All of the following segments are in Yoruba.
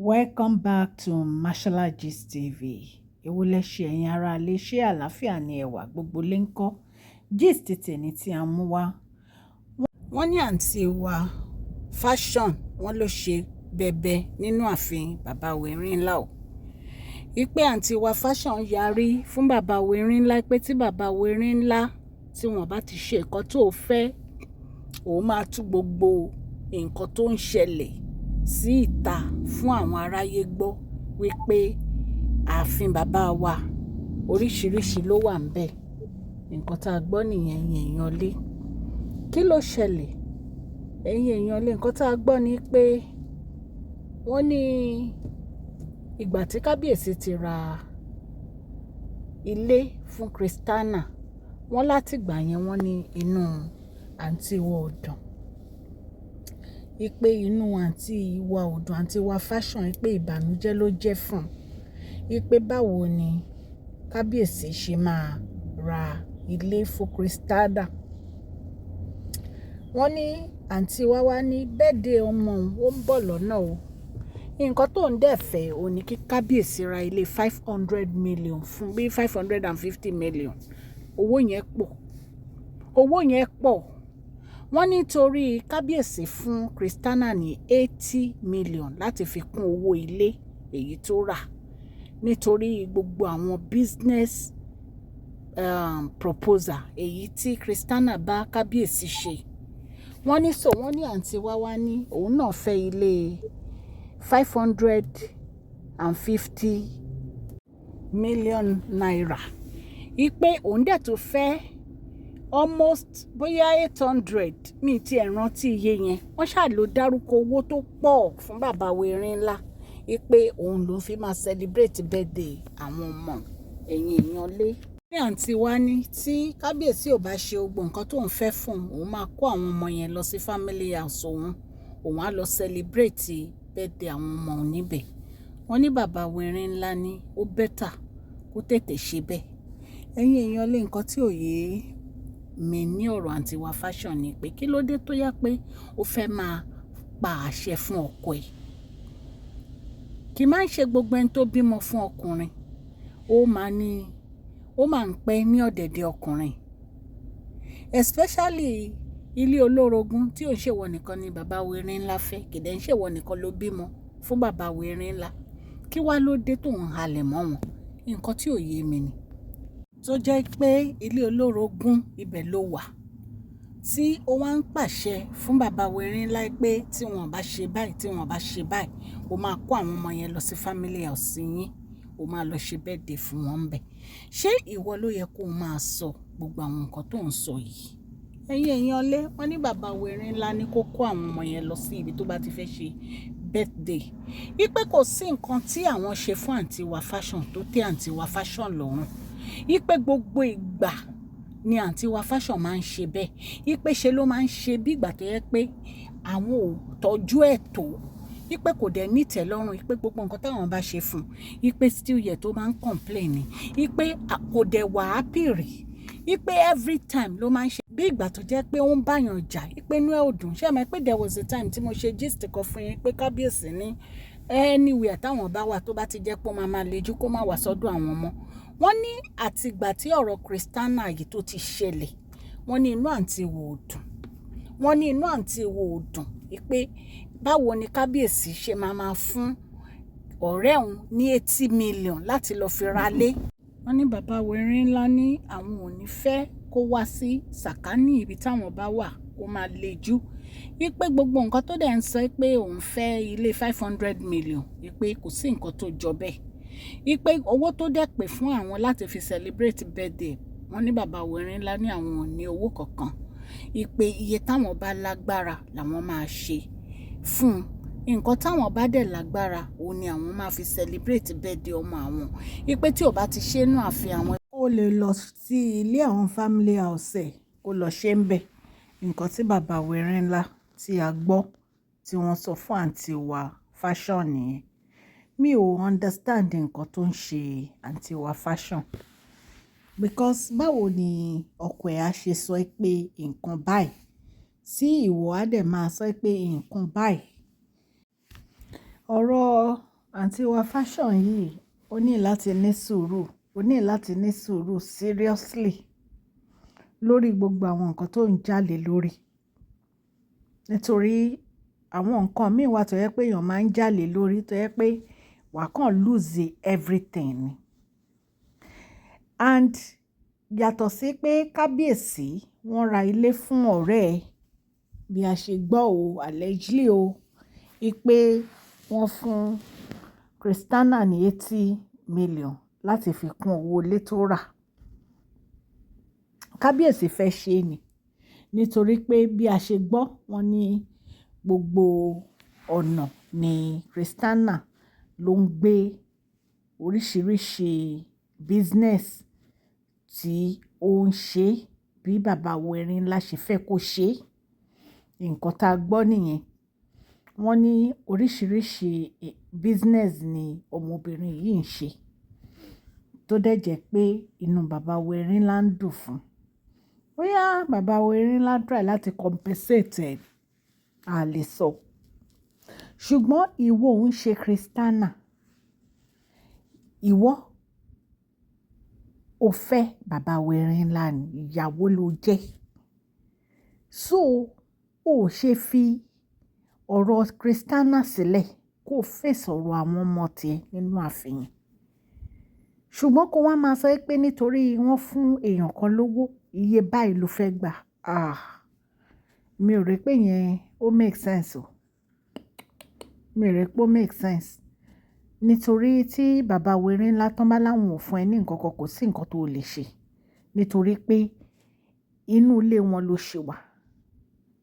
Welcome back to Mashola Gist TV. Èwo lẹ ṣe, ẹ̀yin ará ilé? Ṣé àlàáfíà ni ẹwà gbogbo lè ń kọ́? Gist tèmi tí a mú wá. Wọ́n ní àǹtí wa Fashion, wọ́n ló ṣe bẹbẹ nínú ààfin bàbá wa Erinla o. Ìpè àǹtí wa Fashion yarí fún bàbá wa Erinla pé tí bàbá wa Erinla tí wọ́n bá ti ṣe nǹkan tó fẹ́, òun máa tú gbogbo nǹkan tó ń ṣẹlẹ̀ sí ìta fún àwọn aráyé gbọ́ wípé ààfin bàbá wa, oríṣiríṣi ló wà níbẹ̀. Nǹkan tá a gbọ́ nìyẹn, ẹ̀yin èèyàn lé. Kí ló ṣẹlẹ̀? Ẹ̀yin èèyàn lé, nǹkan tá a gbọ́ ni pé wọ́n ní ìgbà tí kábíyèsí ti ra ilé fún Christiana, wọ́n látìgbà yẹn, wọ́n ní inú àǹtí wa ò dùn. Ìpè inú àǹtí wa ò dùn, àǹtí wa Fashion, pé ìbànújẹ́ ló jẹ́ fún un. Ìpè báwo ni kábíyèsí ṣe máa ra ilé fún Christiana? Wọ́n ní àǹtí wa wá ní birthday ọmọ òun ó ń bọ̀ lọ́nà o. Nǹkan tó ń dẹ̀ fẹ́ òun ní kí kábíyèsí ra ilé 500 million fún bí 550 million. Owó yẹn pọ̀. Owó yẹn pọ̀. Wọ́n ní torí kábíyèsí fún Christiana ní 80 million láti fi kún owó ilé èyí tó rà, nítorí gbogbo àwọn business proposal èyí tí Christiana bá kábíyèsí ṣe. Wọ́n ní so wọ́n ní àǹtí wa wá ní òun náà fẹ́ ilé ₦550 million. Ìpè òun dẹ̀ tó fẹ́ almost bóyá 800, mi ti ẹ̀ rántí iye yẹn. Wọ́n ṣáà ló dárúkọ owó tó pọ̀ fún bàbá wa Erinla pé òun ló fi máa celebrate birthday àwọn ọmọ. Ẹ̀yin èèyàn lé. Ní àǹtí wa ní tí kábíyèsí ò bá ṣe gbogbo nǹkan tó ń fẹ́ fún òun, òun máa kó àwọn ọmọ yẹn lọ sí family house òun, òun á lọ celebrate birthday àwọn ọmọ òun níbẹ̀. Wọ́n ní bàbá wa Erinla ní ó better kó tètè ṣe bẹ́ẹ̀. Ẹ̀yin èèyàn lé, nǹkan tí ò yé mi ní ọ̀rọ̀ àǹtí wa Fashion ni pé kí ló dé tó yá pé ó fẹ́ máa pa àṣẹ fún ọkọ ẹ̀? Kì í máa ń ṣe gbogbo ẹni tó bímọ fún ọkùnrin ó máa ní ó máa ń pẹ́ ní ọ̀dẹ̀dẹ̀ ọkùnrin, especially ilé olórogún tí ò ń ṣèwọ nìkan ni bàbá wa Erinla fẹ́, kì í dẹ̀ ń ṣèwọ nìkan ló bímọ fún bàbá wa Erinla. Kí wá ló dé tó ń halẹ̀ mọ́ wọn? Nǹkan tí ò yé mi ni. Tó jẹ́ pé ilé olórogún ibẹ̀ ló wà tí ó wá ń pàṣẹ fún bàbá wa Erinla pé tí wọ́n bá ṣe báyìí, tí wọ́n bá ṣe báyìí, ó máa kó àwọn ọmọ yẹn lọ sí family house yín, ó máa lọ ṣe birthday fún wọn bẹ́ẹ̀. Ṣé ìwọ ló yẹ kó máa sọ gbogbo àwọn nǹkan tó ń sọ yìí? Ẹ̀yin èèyàn lé, wọ́n ní bàbá wa Erinla ní kó kó àwọn ọmọ yẹn lọ sí ibi tó bá ti fẹ́ ṣe birthday. Wípé kò sí nǹkan tí àwọn ṣe fún àǹtí wa Fashion tó tẹ́ àǹtí wa Fashion lọ́rùn. Wípé gbogbo ìgbà ni àǹtí wa Fashion máa ń ṣe bẹ́ẹ̀. Wípé ṣe ló máa ń ṣe bí ìgbà tó yẹ pé àwọn ò tọ́jú ẹ̀ tó. Wípé kò dẹ̀ ní ìtẹ́lọ́rùn, wípé gbogbo nǹkan táwọn bá ṣe fún un, wípé still yet tó máa ń complain ni. Wípé kò dẹ̀ wà happy rí. Wípé every time ló máa ń ṣe bí ìgbà tó jẹ́ pé ó ń bá èèyàn jà, wípé inú ẹ̀ ò dùn. Ṣé ẹ mọ̀ pé there was a time tí mo ṣe gist kan fún yín pé kábíyèsí ní anywhere táwọn bá wà, tó bá ti jẹ́ pé ó máa máa lejú, kó má wá sọ́dọ̀ àwọn ọmọ? Wọ́n ní àtìgbà tí ọ̀rọ̀ Christiana yìí tó ti ṣẹlẹ̀, wọ́n ní inú àǹtí wa ò dùn. Wọ́n ní inú àǹtí wa ò dùn pé báwo ni kábíyèsí ṣe máa máa fún ọ̀rẹ́ òun ní 80 million láti lọ́ọ́ fi ra lé. Wọ́n ní bàbá wa Erinla ní àwọn ò ní fẹ́ kó wá sí sàkání ibi táwọn bá wà, kó máa lejú. Wípé gbogbo nǹkan tó dẹ̀ ń sọ pé òun fẹ́ ilé 500 million, wípé kò sí nǹkan tó jọ bẹ́ẹ̀. Wípé owó tó dẹ̀ pè fún àwọn láti fi celebrate birthday, wọ́n ní bàbá wa Erinla ní àwọn ò ní owó kankan. Wípé iye táwọn bá lágbára làwọn máa ṣe fún un. Nǹkan táwọn bá dẹ̀ lágbára, òun ni àwọn máa fi celebrate birthday ọmọ àwọn. Wípé tí ò bá ti ṣe inú ààfin àwọn, ó lè lọ sí ilé àwọn family house ẹ̀ kó lọ ṣe ń bẹ̀. Nǹkan tí bàbá wa Erinla tí a gbọ́ tí wọ́n sọ fún àǹtí wa Fashion nìyẹn. Mi ò understand nǹkan tó ń ṣe àǹtí wa Fashion. Because báwo ni ọkọ ẹ̀ á ṣe sọ pé nǹkan báyìí tí ìwọ á dẹ̀ máa sọ pé nǹkan báyìí? Ọ̀rọ̀ Àǹtí wa Fashion yìí, ó ní láti ní sùúrù, ó ní láti ní sùúrù seriously lórí gbogbo àwọn nǹkan tó ń jalè lórí. Nítorí àwọn nǹkan míì wà tó jẹ́ pé èèyàn máa ń jalè lórí, tó jẹ́ pé wà kàn lose everything ni. And yàtọ̀ sí pé kábíyèsí wọ́n ra ilé fún ọ̀rẹ́ ẹ, bí a ṣe gbọ́ o, allegedly o, wípé wọ́n fún Christiana ní 80 million láti fi kún owó ilé tó rà. Kábíyèsí fẹ́ ṣe ni, nítorí pé bí a ṣe gbọ́, wọ́n ní gbogbo ọ̀nà ni Christiana ló ń gbé oríṣìíríṣìí business tí ó ń ṣe bí bàbá wa Erinlá ṣe fẹ́ kó ṣe. Nǹkan tá a gbọ́ nìyẹn. Wọ́n ní oríṣìíríṣìí business ni ọmọbìnrin yìí ń ṣe, tó dẹ̀ jẹ́ pé inú bàbá wa Erinlá ń dùn fún. Bóyá bàbá wa Erinlá try láti compensate ẹ̀, a lè sọ. Ṣùgbọ́n ìwọ ò ń ṣe Christiana. Ìwọ ò fẹ́ bàbá wa Erinlá ni, ìyàwó ló jẹ́. So, ó ṣe fi ọ̀rọ̀ Christiana sílẹ̀ kó face ọ̀rọ̀ àwọn ọmọ tí ẹ nínú ààfin. Ṣùgbọ́n kó wá máa sọ pé nítorí wọ́n fún èèyàn kan lówó, iye báyìí ló fẹ́ gbà. Ah! Mi ò rí pé yẹn ó make sense o. Mi ò rí pé ó make sense. Nítorí tí bàbá wa Erinlá tán bá láwọn ò fún ẹ ní nǹkan kan, kò sí nǹkan tó lè ṣe. Nítorí pé inú ilé wọn ló ṣe wà.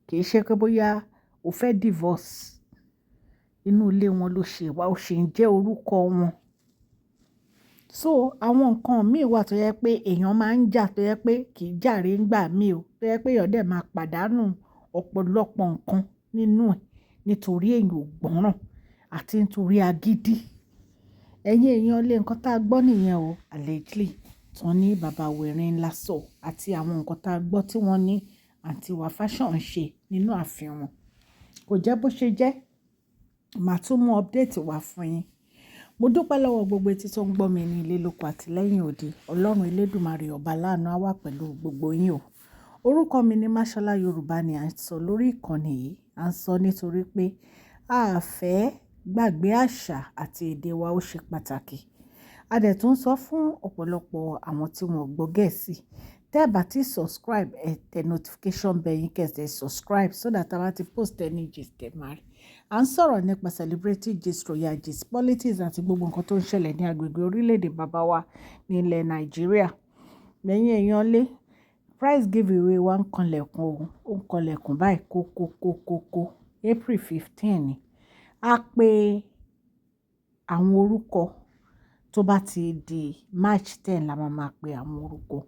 Kì í ṣe pé bóyá o fẹ́ divorce. Inú ilé wọn ló ṣe wà, ó sì ń jẹ́ orúkọ wọn. So àwọn nǹkan mí wà tó jẹ́ pé èèyàn máa ń jà tó jẹ́ pé kì í jàre ńgbà mí o. Tó jẹ́ pé èèyàn dẹ̀ máa pàdánù ọ̀pọ̀lọpọ̀ nǹkan nínú ẹ̀ nítorí èèyàn ò gbọ́ràn àti nítorí agídí. Ẹ̀yin èèyàn lé, nǹkan tá a gbọ́ nìyẹn o, allegedly tí wọ́n ní bàbá wa Erinlá sọ àti àwọn nǹkan tá a gbọ́ tí wọ́n ní àǹtí wa Fashion ń ṣe nínú ààfin wọn. Kò jẹ́ bó ṣe jẹ́, màá tún mú update wá fún yín. Mo dúpẹ́ lọ́wọ́ gbogbo etí tó ń gbọ́ mi ní ilé lóko àti lẹ́yìn odi. Ọlọ́run elédùmarè ọba láàánú á wà pẹ̀lú gbogbo yín o. Orúkọ mi ni Mashola. Yorùbá ni à ń sọ lórí ìkànnì yìí. À ń sọ nítorí pé a fẹ́ gbàgbé àṣà àti èdè wa, ó ṣe pàtàkì. A dẹ̀ tún sọ fún ọ̀pọ̀lọpọ̀ àwọn tí wọ́n gbọ́ Gẹ̀ẹ́sì. Tẹ́ ẹ bá ti subscribe, ẹ tẹ notification bell yín kí ẹ subscribe so that a bá ti post any gist, ẹ máa rí. À ń sọ̀rọ̀ nípa celebrity gist, royal gist, politics àti gbogbo nǹkan tó ń ṣẹlẹ̀ ní agbègbè orílẹ̀-èdè bàbá wa ní ilẹ̀ Nàìjíríà. Lẹ́yìn èèyàn lé, prize giveaway wa ń kanlẹ̀kùn o, ó ń kanlẹ̀kùn báyìí kó kó kó kó kó. April 15 ni. A pé àwọn orúkọ, tó bá ti di March 10 la máa máa pe àwọn orúkọ.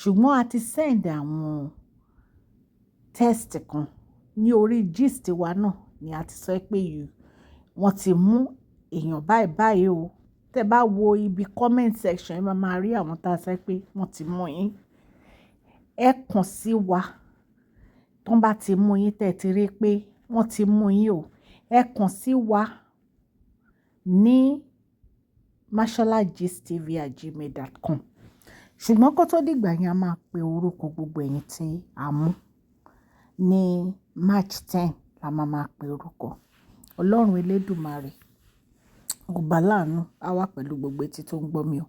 Ṣùgbọ́n a ti send àwọn test kan ní orí gist wa náà ni a ti sọ pé wọ́n ti mú èèyàn báyìí báyìí o. Tẹ bá wo ibi comment section, ẹ máa máa rí àwọn tá a sọ pé wọ́n ti mú yín. Ẹ kàn sí wa. Tán bá ti mú yín, tẹ ti rí pé wọ́n ti mú yín o, ẹ kàn sí wa ní masholagistv@gmail.com. Ṣùgbọ́n kó tó dìgbà yẹn, a máa pe orúkọ gbogbo ẹ̀yin tí a mú ní March 10 la máa máa pe orúkọ. Ọlọ́run elédùmarè, ọba láàánú á wà pẹ̀lú gbogbo etí tó ń gbọ́ mi o.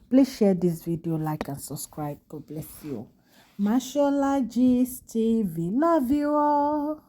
Please share this video, like and subscribe. God bless you. Mashola Gist TV. Love you all.